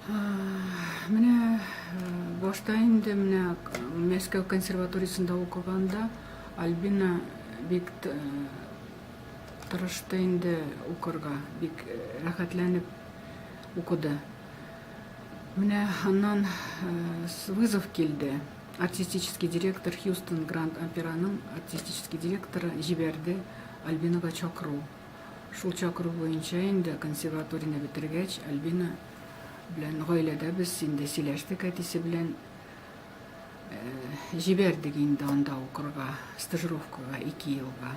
Менә башта инде менә Мәскәү консерваториясендә укыганда Альбина бик тырышты инде укырга, бик рәхәтләнеп укыды. Менә аннан вызов килде. Артистический директор Хьюстон Гранд Операның артистический директоры җибәрде Альбинага чакыру. Шул чакыру буенча инде консерваторияне бетергәч, Альбина белән гаиләдә без инде сөйләштек әтисе белән. Җибәрдек инде анда укырга, стажировкага 2 елга.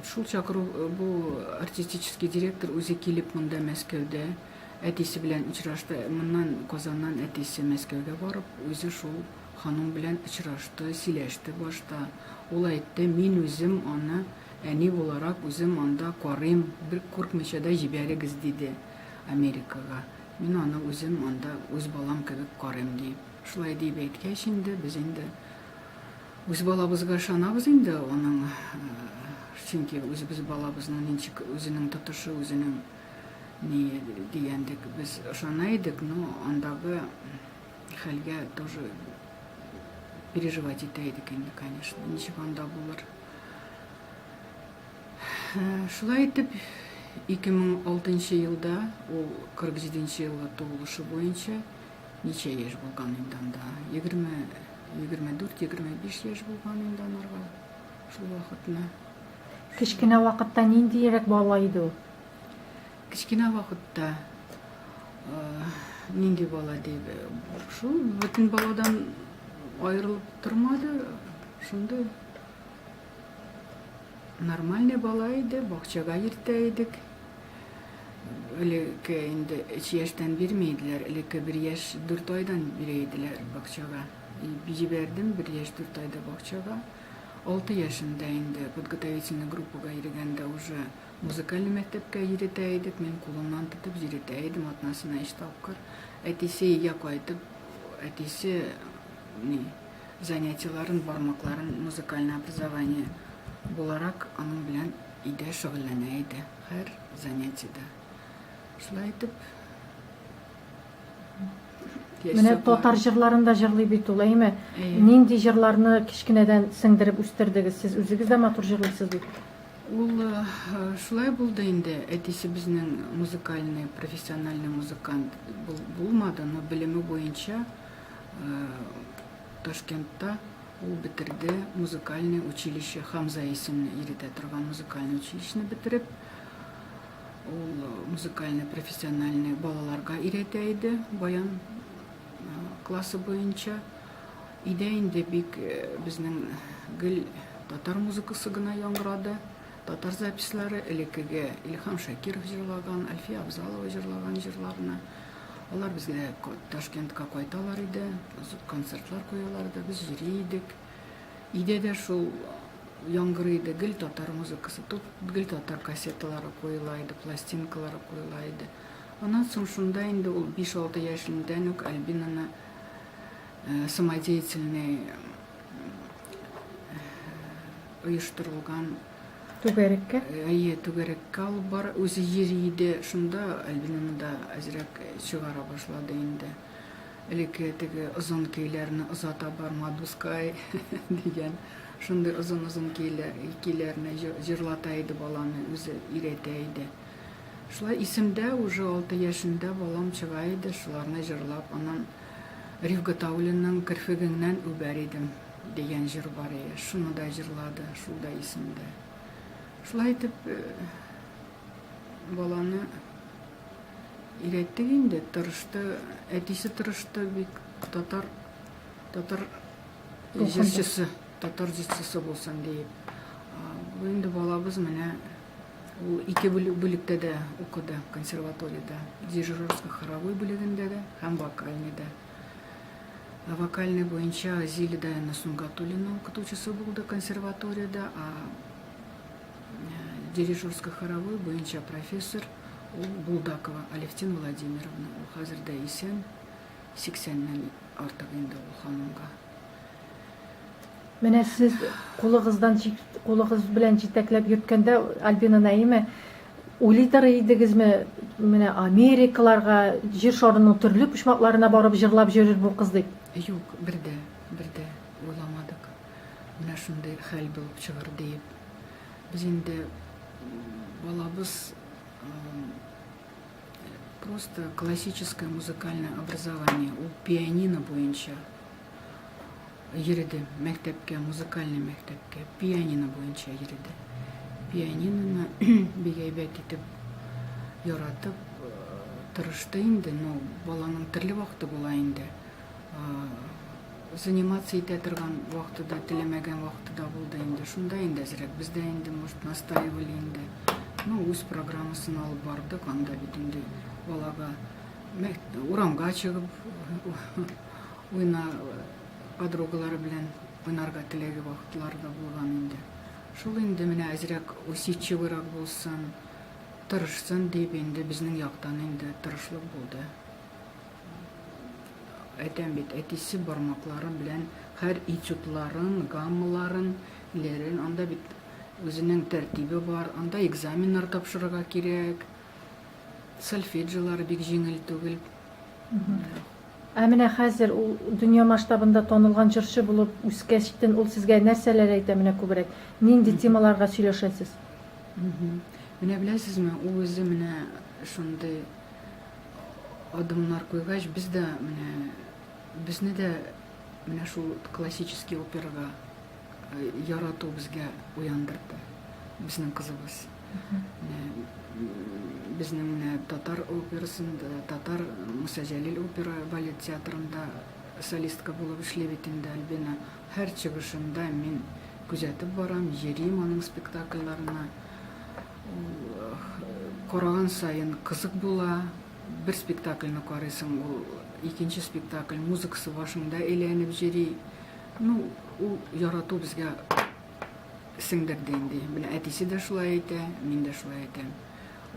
Шул чакыру бу артистический директор үзе килеп монда Мәскәүдә әтисе белән очрашты. Моннан Казаннан әтисе Мәскәүгә барып, үзе шул ханым белән очрашты, сөйләште башта. Ул әйтте, мин үзем аны әни буларак үзем анда карыйм, бер куркмыйча да җибәрегез, диде Америкага. Мин аны үзем анда үз балам кебек карыйм, диеп. Шулай диеп әйткәч инде, без инде үз балабызга ышанабыз инде, аның, чөнки үзебез балабызның ничек үзенең тотышы, үзенең ни дигәндек, без ышана идек, но андагы хәлгә тоже переживать итә идек инде, конечно, ничек анда булыр. Шулай итеп, 2006 елда ул 47 нче елгы туылышы буенча ничә яшь булган инде анда? 20, 24-25 яшь булган инде анарга шул вакытны. Кечкенә вакытта ниндиерәк бала иде ул? Кечкенә вакытта нинди бала дип, шул бөтен баладан аерылып тормады, шундый Нормальный бала иде, бакчага йөртә идек. Элекке инде өч яшьтән бирми иделәр, элекке бер яшь дүрт айдан бирә иделәр бакчага. Җибәрдем бер яшь дүрт айда бакчага. Алты яшендә инде подготовительный группага йөргәндә уже музыкальный мәктәпкә йөретә идек. Мин кулыннан тотып йөретә идем атнасына өч тапкыр. Әтисе өйгә кайтып, әтисе ни, занятиеларын, бармакларын музыкальное образование буларак аның белән өйдә шөгыльләнә иде, һәр занятиедә. Шулай итеп, Менә татар җырларын да җырлый бит ул, әйме? Нинди җырларны кечкенәдән сеңдереп үстердегез? Сез үзегез дә матур җырлыйсыз бит. Ул шулай булды инде, әтисе безнең музыкальный, профессиональный музыкант булмады, но белеме буенча Ташкентта ул бетерде музыкальный училище, Хамза исемле йөретә торган музыкальный училищены бетереп, ул музыкальный профессиональный балаларга өйрәтә иде баян классы буенча. Өйдә инде бик безнең гел татар музыкасы гына яңгырады. Татар записьлары, элеккеге Илһам Шакиров җырлаган, Әлфия Авзалова җырлаган җырларны. Алар безгә Ташкентка кайталар иде, концертлар куялар иде, без йөри идек. Өйдә дә шул яңгырый иде, гел татар музыкасы, тут гел татар кассеталары куела иде, пластинкалары куела иде. Аннан соң шунда инде ул 5-6 яшендән үк Альбинаны э, самодеятельный э, оештырылган Түгәрәккә? Әйе, түгәрәккә алып бар. Үзе йөри иде. Шунда Альбинаны да әзрәк чыгара башлады инде. Элекке теге озын көйләрне озата барма, дускай, дигән. Шундый озын-озын көйләрне җырлата иде баланы, үзе өйрәтә иде. Шулай исемдә, уже алты яшендә балам чыга иде, шуларны җырлап, аннан Риф Гатауллинның Керфегеңнән үбәр идем. Дигән җыр бар ие, шуны да җырлады, шул да исемдә. Шулай итеп, баланы өйрәттек инде, тырышты, әтисе тырышты бик татар, татар җырчысы, татар җырчысы булсын диеп. Бу инде балабыз менә ул ике бүлектә дә укыды консерваториядә, дирижерско-хоровой бүлегендә дә һәм вокальныйда. Вокальный буенча Зиля Даяна Сунгатуллина укытучысы булды консерваториядә, а дирижерско-хоровой буенча профессор ул Булдакова Алевтина Владимировна. Ул хәзер дә исән, 80-нән артык инде ул ханымга. Менә сез кулыгыздан кулыгыз белән җитәкләп йөрткәндә Альбина Наиме. Уйлыйдыр идегезме, менә Америкаларга, җир шарының төрле почмакларына барып җырлап йөрер бу кыз дип? Юк, бер дә, бер дә уйламадык. Менә шундый хәл булып чыгыр диеп. Без инде балабыз просто классическое музыкальное образование, ул пианино буенча йөреде мәктәпкә, музыкальный мәктәпкә, пианино буенча йөреде. Пианиноны бик әйбәт итеп яратып тырышты инде, но баланың төрле вакыты була инде. Заниматься итә торган вакыты да, теләмәгән вакыты да булды инде. Шунда инде әзрәк без дә инде, может, настаивали инде. Ну, үз программасын алып бардык, анда бит инде балага урамга чыгып уйна подругалары белән уйнарга теләге вакытлары да булган инде. Шул инде менә әзрәк усидчивыйрак булсын, тырышсын дип инде безнең яктан инде тырышлык булды. Әйтәм бит, әтисе бармаклары белән һәр этюдларын, гаммаларын, ләрен, анда бит үзенең тәртибе бар, анда экзаменнар тапшырырга кирәк. Сольфеджиолары бик җиңел түгел. Ә менә хәзер ул дөнья масштабында танылган җырчы булып үскәчтен ул сезгә нәрсәләр әйтә менә күбрәк? Нинди темаларга сөйләшәсез? Менә беләсезме, ул үзе менә шундый адымнар куйгач, без дә менә безне дә менә шул классический операга ярату безгә уяндырды безнең кызыбыз. Менә безнең менә татар операсында, татар Муса Җәлил опера балет театрында солистка булып эшли бит инде Альбина. Һәр чыгышында мин күзәтеп барам, йөрим аның спектакльләренә. Ул караган саен кызык була. Бер спектакльне карыйсың, ул икенче спектакль музыкасы башыңда әйләнеп йөри. Ну, ул ярату безгә сеңдерде инде. Менә әтисе дә шулай әйтә, мин дә шулай әйтәм.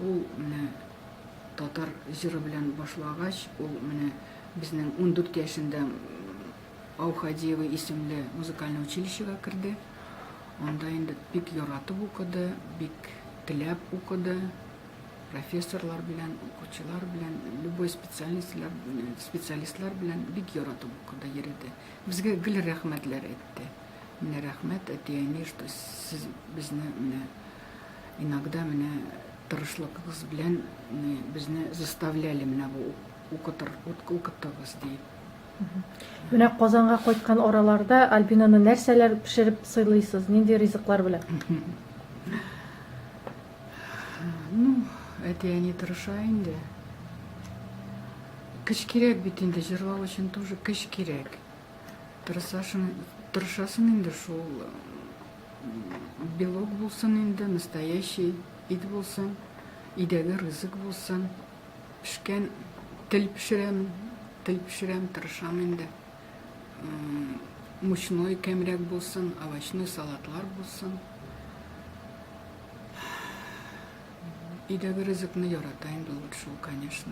Ул менә татар җыры белән башлагач, ул менә безнең 14 яшендә Аухадиева исемле музыкальный училищега керде. Анда инде бик яратып укыды, бик теләп укыды. Профессорлар белән, укучылар белән, любой специальностьлар, специалистлар белән бик яратып укыды, йөрде. Безгә гел рәхмәтләр әйтте. Менә рәхмәт, әти-әни, что сез безне менә иногда менә тырышлыгыгыз белән безне заставляли менә бу укытыр, укыттыгыз диеп. Менә Казанга кайткан араларда Альбинаны нәрсәләр пешереп сыйлыйсыз, нинди ризыклар белән? Ну, әти-әни тырыша инде. Көч кирәк бит инде, җырлау өчен тоже көч кирәк. Тырышасың, тырышасың инде шул белок булсын инде, настоящий ит булсын, өйдәге ризык булсын. Пешкән тел пешерәм, тел пешерәм, тырышам инде. Мучной кәмрәк булсын, овощной салатлар булсын. Өйдәге ризыкны ярата инде ул шул, конечно.